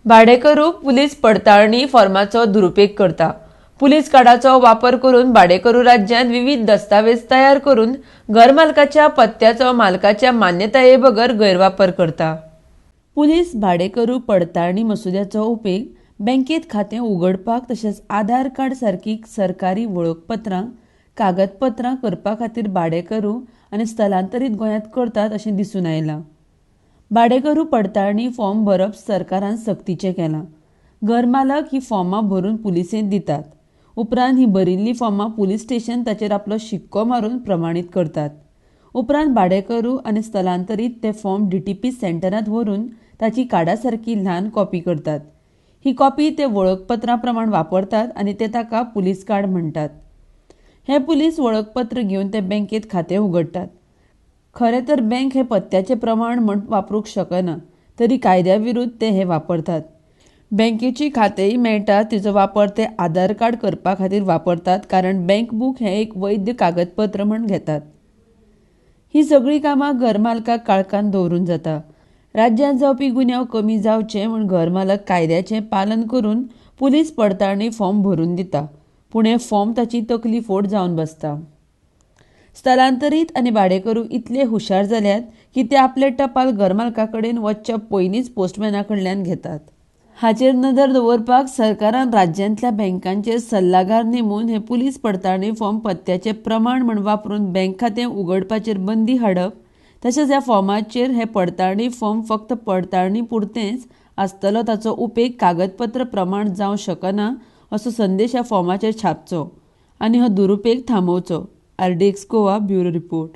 भाडेकरू police पडताळणी फॉर्माचो दुरुपेग करता. Police कार्डाचो वापर करून भाडेकरू राज्यांत विवीध दस्तावेज तयार करून घरमालकाच्या पत्त्याचो मालकाच्या मान्यताये बगर गैरवापर करता. पुलीस भाडेकरू पडताळणी मसुद्याचो उपेग बँकेत खातें उगडपाक तशेंच आधार कार्ड सारकी सरकारी वळखपत्रां, कागदपत्रां करपा खातीर भाडेकरू आनी स्थलांतरीत गोंयांत करतात अशें दिसून आयलां. भाडेकरू पडताळणी फॉर्म भरप सरकारान सक्तीचें केलां. घरमालक ही फॉर्मां भरून पुलिसेंत दितात. उपरांत ही भरिल्लीं फॉर्मां पुलीस स्टेशन ताचेर आपलो शिक्को मारून प्रमाणीत करतात. उपरांत भाडेकरू आनी स्थलांतरीत ते फॉर्म डीटीपी सेंटरांत व्हरून ताची कार्डा सारकी ल्हान कॉपी करतात. ही कॉपी ते वळखपत्रा प्रमाण वापरतात आनी ते ताका पुलीस कार्ड म्हणटात. हें पुलीस वळखपत्र घेवन ते बँकेत खातें उगडटात. खरें तर बँक हें पत्त्याचें प्रमाण म्हण वापरूंक शकना, तरी कायद्या विरुद्ध ते हें वापरतात. बँकेची खातेंय मेळटा तिचो वापर ते आधार कार्ड करपा खातीर वापरतात, कारण बँक बूक हें एक वैध कागदपत्र म्हण घेतात. ही सगळीं कामां घरमालकाक काळखांत दवरून जाता. राज्यांत जावपी गुन्यांव कमी जावचे म्हूण घरमालक कायद्याचें पालन करून पुलीस पडताळणी फॉर्म भरून दिता, पूण हें फॉर्म ताची तकली फोड जावन बसता. स्थलांतरीत आनी भाडेकरू इतले हुशार जाल्यात की ते आपले टपाल घरमालका कडेन वचच्या पयलींच पोस्टमॅना कडल्यान घेतात. हाचेर नदर दवरपाक सरकारान राज्यांतल्या बँकांचेर सल्लागार नेमून हे पुलीस पडताळणी फॉर्म पत्त्याचें प्रमाण म्हण वापरून बँक खातें उगडपाचेर बंदी हाडप, तशेंच ह्या फॉर्माचेर हे पडताळणी फॉर्म फक्त पडताळणी पुरतेंच आसतलो, ताचो उपेग कागदपत्र प्रमाण जावं शकना असो संदेश ह्या फॉर्माचेर छापचो आनी हो दुरुपेग थांबोवचो. RDX Goa bureau report.